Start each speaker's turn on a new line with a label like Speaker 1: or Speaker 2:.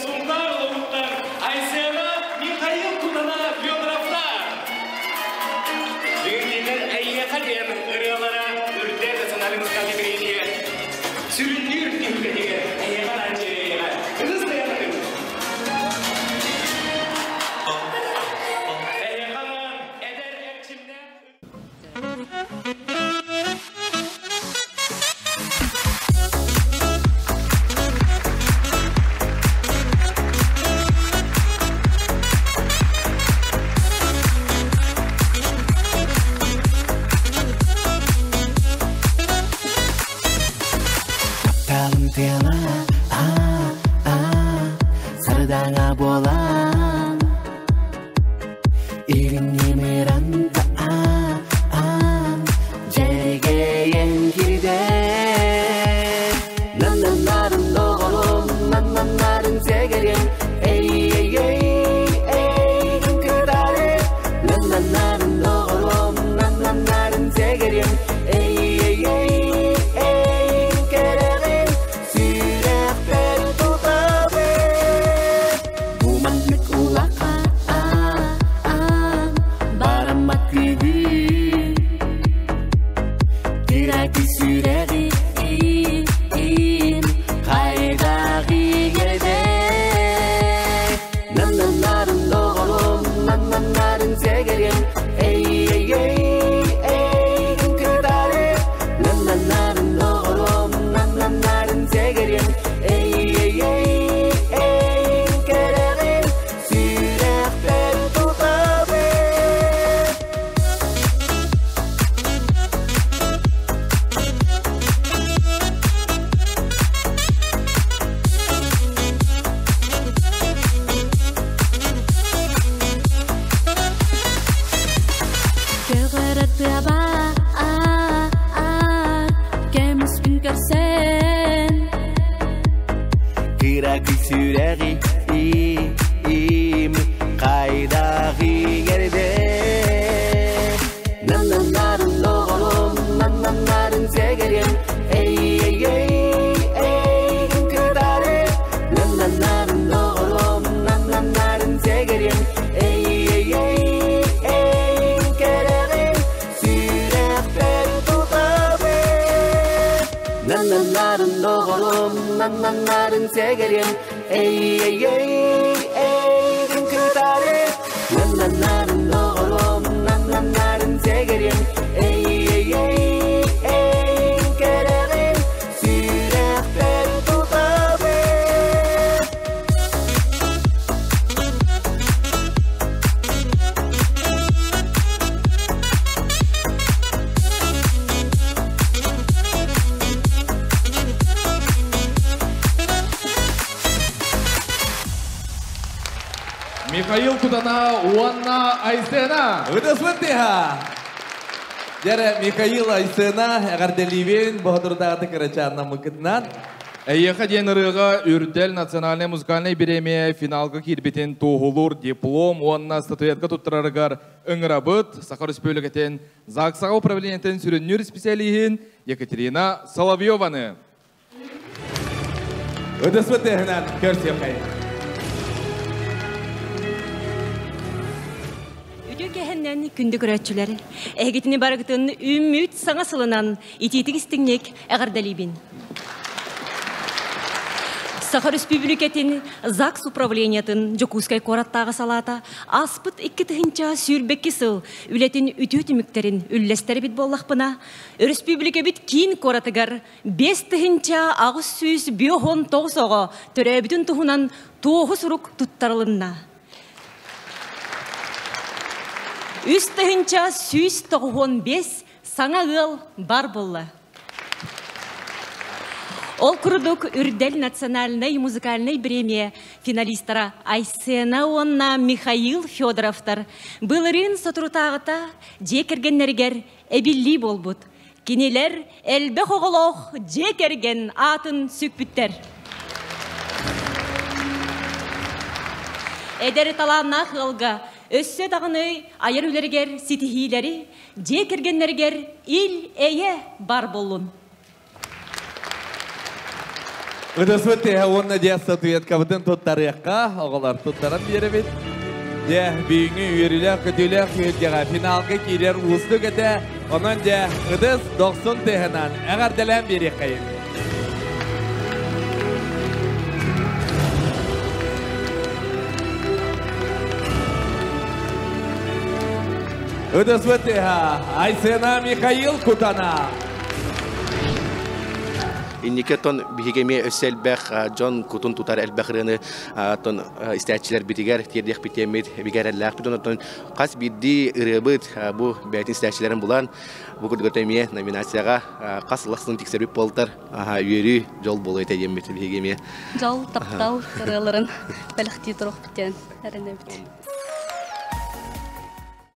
Speaker 1: Сунтар улууттар Айсена Михаил Кутана Федоровтар. Бүгүннүлэр эйиэхэ диэн ырыалара үрдэ национальный музыкальный премия сүрүннүүр түһүлгэтигэр эйиэхэ эйиэхэ ытыс тыаһатын. Эйиэхэ эдэр эрчимнээх
Speaker 2: Тапталым тыала, а, а, сардаҥа буолан Илин аан дьэрэгэйэн киирдэ. Наннаннарын доҕорум, наннаннарын сэгэрим, эй эй эй эй кытары. Наннаннарын доҕорум, наннаннарын сэгэрим, эй эй эй эй кэрэҕин сүрэхпэр тутабын. Бу маннык улахан бараммат күүһү Тирати сүрэҕи хайдах иҥэрдэ. Наннаннарын доҕорум, наннаннарын сэгэрим, эй эй эй эй кытары. Наннаннарын доҕорум, наннаннарын сэгэрим, эй эй эй эй кэрэҕин сүрэхпэр тутабын.
Speaker 3: Көҕөрөр тыаба көмүспүн көрсөн
Speaker 2: Кыра сүрэҕи им хайдах иҥэрдэ. Наннаннарын доҕорум, наннаннарын сэгэрим, эй эй эй эй кытары. Наннаннарын доҕорум, наннаннарын сэгэрим, эй эй эй эй кэрэҕин сүрэхпэр тутабын. Наннаннарын доҕорум, наннаннарын сэгэрим, эй эй эй эй кытары. Наннаннарын доҕорум, наннаннарын сэгэрим, эй эй эй эй кэрэҕин сүрэхпэр тутабын.
Speaker 4: Михаил Кутана уонна Айсена.
Speaker 5: Ытыс тыаһа. Дьэ, Михаил, Айсена, эҕэрдэлиибин, боһодурдааты кырачаанна мыкытынан.
Speaker 4: Эйиэхэ диэн ырыаҕа Үрдэл национальнай музыкальнай бириэмийэ финалга киирбитин туоһулуур диплом уонна статуэтка туттарарыгар ыҥырабыт Саха Республикатын ЗАГСаҕа управлениетын сүрүннүүр специалиһин Екатерина Соловьеваны.
Speaker 5: Ытыс тыаһынан көрсүөххэйиҥ.
Speaker 6: Үтүө киэһэнэн, күндү көрөөччүлэр. Эһигитини барыгытын үүммүт саҥа сылынан итиитик истиҥник эҕэрдэлиибин. Саха Республикатын ЗАГС управлениетын Дьокуускай куораттааҕы салаата ааспыт 2022 сыл үлэтин үтүө түмүктэрин үллэстэр эбит буоллахпына, өрөспүүбүлүкэбит киин куоратыгар 5859 оҕо төрөөбүтүн туһунан туоһу сурук туттарылынна. 3195 саҥа ыал бар буолла. Ол курдук Үрдэл национальнай музыкальнай премия финалистара Айсена уонна Михаил Федоровтар былырыын соторутааҕыта дьиэ кэргэннэригэр эбиллии буолбут. Кинилэр элбэх оҕолоох дьиэ кэргэн аатын сүкпүттэр. Эдэр талааннаах ыалга өссө даҕаны айар үлэригэр ситиһиилэри, дьиэ кэргэннэригэр ил-эйэ бар буоллун.
Speaker 5: Ытыспыт тыаһа уонна дьэ статуэткабытын туттарыахха, оҕолор туттаран биэрэбит. Дьэ, бүгүҥҥү үөрүүлээх-көтүүлээх түһүлгэҕэ финалга киирэр уустук этэ. Онон дьэ, ытыс дохсун тыаһынан эҕэрдэлээн биэриэххэйин. Ытыспыт тыаһа Айсена Михаил Кутана.
Speaker 7: Инники оттон биһиги эмиэ өссө элбэх дьон кутун тутар элбэх ырыаны оттон истээччилэрбитигэр тиэрдиэхпит диэммит бигэ эрэллээхпит. Онон хас биирдии ырыабыт бу бэйэтин истээччилэрин булан бу курдук эмиэ номинацияҕа хас сыл ахсын тиксэрбит буолтар үөрүү дьол буолуо этэ диэммит биһиги эмиэ.
Speaker 8: Дьол, таптал ырыаларын бэлэхтии туруохпут диэн эрэнэбит.